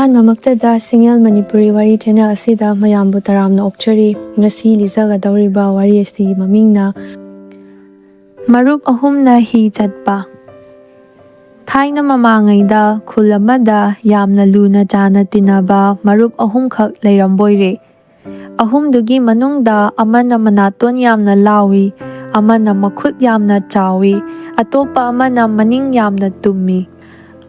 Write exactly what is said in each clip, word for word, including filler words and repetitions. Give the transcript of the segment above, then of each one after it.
ꯑꯍꯥꯟꯕꯃꯛꯇꯗ ꯁꯤꯡꯉꯦꯜ ꯃꯅꯤꯄꯨꯔꯤ ꯋꯥꯔꯤ ꯆꯦꯅꯦꯜ ꯑꯁꯤꯗ ꯃꯌꯥꯝꯕꯨ ꯇꯔꯥꯝꯅ ꯑꯣꯛꯆꯔꯤ꯫ ꯉꯁꯤ ꯂꯤꯖꯒꯗꯧꯔꯤꯕ ꯋꯥꯔꯤ ꯑꯁꯤꯒꯤ ꯃꯃꯤꯡꯅ ꯃꯔꯨꯞ ꯑꯍꯨꯝꯅ ꯍꯤ ꯆꯠꯄ꯫ ꯊꯥꯏꯅ ꯃꯃꯥꯡꯉꯩꯗ ꯈꯨꯜ ꯑꯃꯗ ꯌꯥꯝꯅ ꯂꯨꯅ ꯆꯥꯅ ꯇꯤꯟꯅꯕ ꯃꯔꯨꯞ ꯑꯍꯨꯝꯈꯛ ꯂꯩꯔꯝꯕꯣꯏꯔꯦ꯫ ꯑꯍꯨꯝꯗꯨꯒꯤ ꯃꯅꯨꯡꯗ ꯑꯃꯅ ꯃꯅꯥꯇꯣꯟ ꯌꯥꯝꯅ ꯂꯥꯎꯏ, ꯑꯃꯅ ꯃꯈꯨꯠ ꯌꯥꯝꯅ ꯆꯥꯎꯏ, ꯑꯇꯣꯞꯄ ꯑꯃꯅ ꯃꯅꯤꯡ ꯌꯥꯝꯅ ꯇꯨꯝꯃꯤ꯫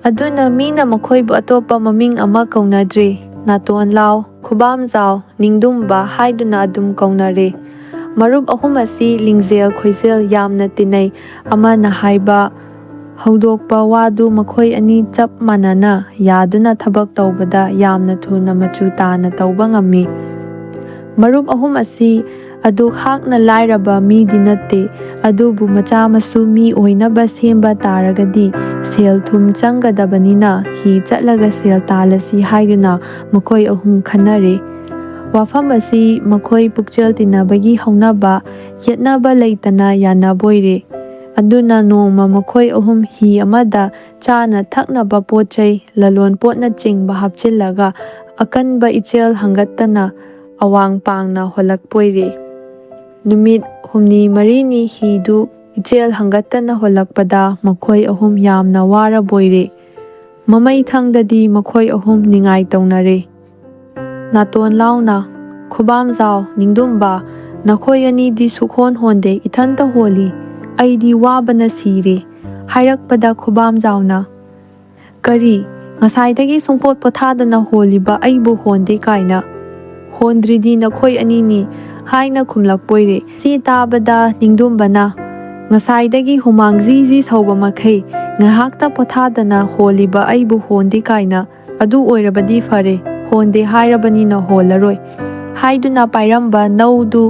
ꯑꯗꯨꯅ ꯃꯤꯅ ꯃꯈꯣꯏꯕꯨ ꯑꯇꯣꯞꯄ ꯃꯃꯤꯡ ꯑꯃ ꯀꯧꯅꯗ꯭ꯔꯦ꯫ ꯅꯥꯇꯣꯟ ꯂꯥꯎ, ꯈꯨꯕꯥꯝ ꯆꯥꯎ, ꯅꯤꯡꯗꯨꯝꯕ ꯍꯥꯏꯗꯨꯅ ꯑꯗꯨꯝ ꯀꯧꯅꯔꯦ꯫ ꯃꯔꯨꯞ ꯑꯍꯨꯝ ꯑꯁꯤ ꯂꯤꯡꯖꯦꯜ ꯈꯣꯏꯖꯦꯜ ꯌꯥꯝꯅ ꯇꯤꯟꯅꯩ꯫ ꯑꯃꯅ ꯍꯥꯏꯕ ꯍꯧꯗꯣꯛꯄ ꯋꯥꯗꯨ ꯃꯈꯣꯏ ꯑꯅꯤ ꯆꯞ ꯃꯥꯟꯅꯅ ꯌꯥꯗꯨꯅ ꯊꯕꯛ ꯇꯧꯕꯗ ꯌꯥꯝꯅ ꯊꯨꯅ ꯃꯆꯨ ꯇꯥꯅ ꯇꯧꯕ ꯉꯝꯃꯤ꯫ ꯃꯔꯨꯞ ꯑꯍꯨꯝ ꯑꯁꯤ ꯑꯗꯨꯛ ꯍꯥꯛꯅ ꯂꯥꯏꯔꯕ ꯃꯤꯗꯤ ꯅꯠꯇꯦ, ꯑꯗꯨꯕꯨ ꯃꯆꯥ ꯃꯁꯨ ꯃꯤ ꯑꯣꯏꯅꯕ ꯁꯦꯝꯕ ꯇꯥꯔꯒꯗꯤ ꯁꯦꯜ ꯊꯨꯝ ꯆꯪꯒꯗꯕꯅꯤꯅ ꯍꯤ ꯆꯠꯂꯒ ꯁꯦꯜ ꯇꯥꯜꯂꯁꯤ ꯍꯥꯏꯗꯨꯅ ꯃꯈꯣꯏ ꯑꯍꯨꯝ ꯈꯟꯅꯔꯦ꯫ ꯋꯥꯐꯝ ꯑꯁꯤ ꯃꯈꯣꯏ ꯄꯨꯛꯆꯦꯜ ꯇꯤꯟꯅꯕꯒꯤ ꯍꯧꯅꯕ ꯌꯦꯠꯅꯕ ꯂꯩꯇꯅ ꯌꯥꯅꯕꯣꯏꯔꯦ꯫ ꯑꯗꯨꯅ ꯅꯣꯡꯃ ꯃꯈꯣꯏ ꯑꯍꯨꯝ ꯍꯤ ꯑꯃꯗ ꯆꯥꯅ ꯊꯛꯅꯕ ꯄꯣꯠ ꯆꯩ, ꯂꯂꯣꯟ ꯄꯣꯠꯅꯆꯤꯡꯕ ꯍꯥꯞꯆꯤꯜꯂꯒ ꯑꯀꯟꯕ ꯏꯆꯦꯜ ꯍꯪꯒꯠꯇꯅ ꯑꯋꯥꯡ ꯄꯥꯡꯅ ꯍꯣꯜꯂꯛꯄꯣꯏꯔꯦ꯫ ꯅꯨꯃꯤꯠ ꯍꯨꯝꯅꯤ ꯃꯔꯤꯅꯤ ꯍꯤꯗꯨ ꯏꯆꯦꯜ ꯍꯪꯒꯠꯇꯅ ꯍꯣꯜꯂꯛꯄꯗ ꯃꯈꯣꯏ ꯑꯍꯨꯝ ꯌꯥꯝꯅ ꯋꯥꯔꯕꯣꯏꯔꯦ꯫ ꯃꯃꯩ ꯊꯪꯗꯗꯤ ꯃꯈꯣꯏ ꯑꯍꯨꯝ ꯅꯤꯡꯉꯥꯏ ꯇꯧꯅꯔꯦ꯫ ꯅꯥꯇꯣꯟ ꯂꯥꯎꯅ, "ꯈꯨꯕꯥꯝꯖꯥꯎ, ꯅꯤꯡꯗꯨꯝꯕ, ꯅꯈꯣꯏ ꯑꯅꯤꯗꯤ ꯁꯨꯛꯍꯣꯟ ꯍꯣꯟꯗꯦ, ꯏꯊꯟꯇ ꯍꯣꯜꯂꯤ꯫ ꯑꯩꯗꯤ ꯋꯥꯕꯅ ꯁꯤꯔꯦ" ꯍꯥꯏꯔꯛꯄꯗ ꯈꯨꯕꯥꯝꯖꯥꯎꯅ, "ꯀꯔꯤ? ꯉꯁꯥꯏꯗꯒꯤ ꯁꯨꯡꯄꯣꯠ ꯄꯣꯊꯥꯗꯅ ꯍꯣꯜꯂꯤꯕ ꯑꯩꯕꯨ ꯍꯣꯟꯗꯦ ꯀꯥꯏꯅ? ꯍꯣꯟꯗ꯭ꯔꯤꯗꯤ ꯅꯈꯣꯏ ꯑꯅꯤꯅꯤ" ꯍꯥꯏꯅ ꯈꯨꯝꯂꯛꯄꯣꯏꯔꯦ꯫ ꯁꯤ ꯇꯥꯕꯗ ꯅꯤꯡꯗꯨꯝꯕꯅ, "ꯉꯁꯥꯏꯗꯒꯤ ꯍꯨꯃꯥꯡ ꯖꯤ ꯖꯤ ꯁꯧꯕ ꯃꯈꯩ ꯉꯥꯏꯍꯥꯛꯇ ꯄꯣꯊꯥꯗꯅ ꯍꯣꯜꯂꯤꯕ ꯑꯩꯕꯨ ꯍꯣꯟꯗꯦ ꯀꯥꯏꯅ? ꯑꯗꯨ ꯑꯣꯏꯔꯕꯗꯤ ꯐꯔꯦ, ꯍꯣꯟꯗꯦ ꯍꯥꯏꯔꯕꯅꯤꯅ ꯍꯣꯜꯂꯔꯣꯏ" ꯍꯥꯏꯗꯨꯅ ꯄꯥꯏꯔꯝꯕ ꯅꯧꯗꯨ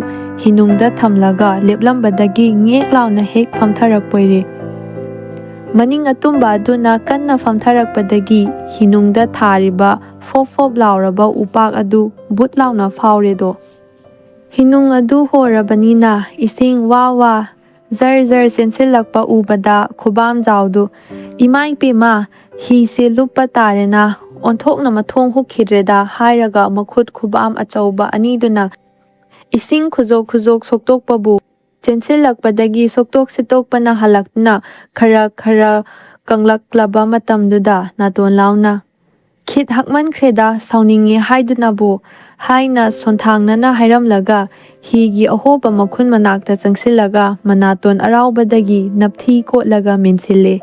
ꯍꯤꯅꯨꯡꯗ ꯊꯝꯂꯒ ꯂꯦꯞꯂꯝꯕꯗꯒꯤ ꯉꯦꯛ ꯂꯥꯎꯅ ꯍꯦꯛ ꯐꯝꯊꯔꯛꯄꯣꯏꯔꯦ꯫ ꯃꯅꯤꯡ ꯑꯇꯨꯝꯕ ꯑꯗꯨꯅ ꯀꯟꯅ ꯐꯝꯊꯔꯛꯄꯗꯒꯤ ꯍꯤꯅꯨꯡꯗ ꯊꯥꯔꯤꯕ ꯐꯣꯞ ꯐꯣꯞ ꯂꯥꯎꯔꯕ ꯎꯄꯥꯛ ꯑꯗꯨ ꯕꯨꯠ ꯂꯥꯎꯅ ꯐꯥꯎꯔꯦꯗꯣ꯫ ꯍꯤꯅꯨꯡ ꯑꯗꯨ ꯍꯣꯔꯕꯅꯤꯅ ꯏꯁꯤꯡ ꯋꯥ ꯋꯥ ꯖꯔ ꯖꯔ ꯆꯦꯟꯁꯤꯜꯂꯛꯄ ꯎꯕꯗ ꯈꯨꯕꯥꯝꯖꯥꯎꯗꯨ, "ꯏꯃꯥꯏ ꯄꯦꯝꯃ, ꯍꯤꯁꯦ ꯂꯨꯞꯄ ꯇꯥꯔꯦꯅ" ꯑꯣꯟꯊꯣꯛꯅ ꯃꯊꯣꯡ ꯍꯨꯛꯈꯤꯗ꯭ꯔꯦꯗ" ꯍꯥꯏꯔꯒ ꯃꯈꯨꯠ ꯈꯨꯕꯥꯝ ꯑꯆꯧꯕ ꯑꯅꯤꯗꯨꯅ ꯏꯁꯤꯡ ꯈꯨꯖꯣꯛ ꯈꯨꯖꯣꯛ ꯁꯣꯛꯇꯣꯛꯄꯕꯨ ꯆꯦꯟꯁꯤꯜꯂꯛꯄꯗꯒꯤ ꯁꯣꯛꯇꯣꯛ ꯁꯤꯠꯇꯣꯛꯄꯅ ꯍꯜꯂꯛꯇꯨꯅ ꯈꯔ ꯈꯔ ꯀꯪꯂꯛꯂꯕ ꯃꯇꯝꯗꯨꯗ ꯅꯥꯇꯣꯟ ꯂꯥꯎꯅ "ꯈꯤꯠ ꯍꯛꯃꯟꯈ꯭ꯔꯦꯗ, ꯁꯥꯎꯅꯤꯡꯉꯦ ꯍꯥꯏꯗꯨꯅꯕꯨ" ꯍꯥꯏꯅ ꯁꯣꯟꯊꯥꯡꯅꯅ ꯍꯥꯏꯔꯝꯂꯒ ꯍꯤꯒꯤ ꯑꯍꯣꯕ ꯃꯈꯨꯟ ꯃꯅꯥꯛꯇ ꯆꯪꯁꯤꯜꯂꯒ ꯃꯅꯥꯇꯣꯟ ꯑꯔꯥꯎꯕꯗꯒꯤ ꯅꯞꯊꯤ ꯀꯣꯠꯂꯒ ꯃꯦꯟꯁꯤꯜꯂꯦ꯫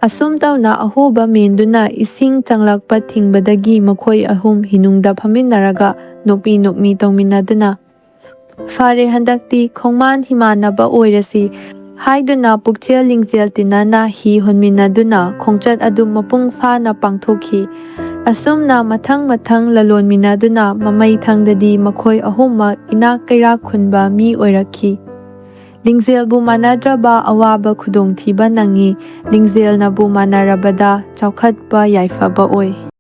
ꯑꯁꯨꯝ ꯇꯧꯅ ꯑꯍꯣꯕ ꯃꯦꯟꯗꯨꯅ ꯏꯁꯤꯡ ꯆꯪꯂꯛꯄ ꯊꯤꯡꯕꯗꯒꯤ ꯃꯈꯣꯏ ꯑꯍꯨꯝ ꯍꯤꯅꯨꯡꯗ ꯐꯝꯃꯤꯟꯅꯔꯒ ꯅꯣꯛꯃꯤ ꯅꯣꯛꯃꯤ ꯇꯧꯃꯤꯟꯅꯗꯨꯅ "ꯐꯔꯦ, ꯍꯟꯗꯛꯇꯤ ꯈꯣꯡꯃꯥꯟ ꯍꯤꯃꯥꯟꯅꯕ ꯑꯣꯏꯔꯁꯤ" ꯍꯥꯏꯗꯨꯅ ꯄꯨꯛꯆꯦꯜ ꯂꯤꯡꯖꯦꯜ ꯇꯤꯟꯅꯅ ꯍꯤ ꯍꯣꯟꯃꯤꯟꯅꯗꯨꯅ ꯈꯣꯡꯆꯠ ꯑꯗꯨ ꯃꯄꯨꯡ ꯐꯥꯅ ꯄꯥꯡꯊꯣꯛꯈꯤ꯫ ꯑꯁꯨꯝꯅ ꯃꯊꯪ ꯃꯊꯪ ꯂꯂꯣꯟꯃꯤꯟꯅꯗꯨꯅ ꯃꯃꯩ ꯊꯪꯗꯗꯤ ꯃꯈꯣꯏ ꯑꯍꯨꯝꯃꯛ ꯏꯅꯥꯛ ꯀꯩꯔꯥꯛ ꯈꯨꯟꯕ ꯃꯤ ꯑꯣꯏꯔꯛꯈꯤ꯫ ꯂꯤꯡꯖꯦꯜꯕꯨ ꯃꯥꯟꯅꯗ꯭ꯔꯕ ꯑꯋꯥꯕ ꯈꯨꯗꯣꯡꯊꯤꯕ ꯅꯪꯉꯤ, ꯂꯤꯡꯖꯦꯜꯅꯕꯨ ꯃꯥꯟꯅꯔꯕꯗ ꯆꯥꯎꯈꯠꯄ ꯌꯥꯏꯐꯕ ꯑꯣꯏ꯫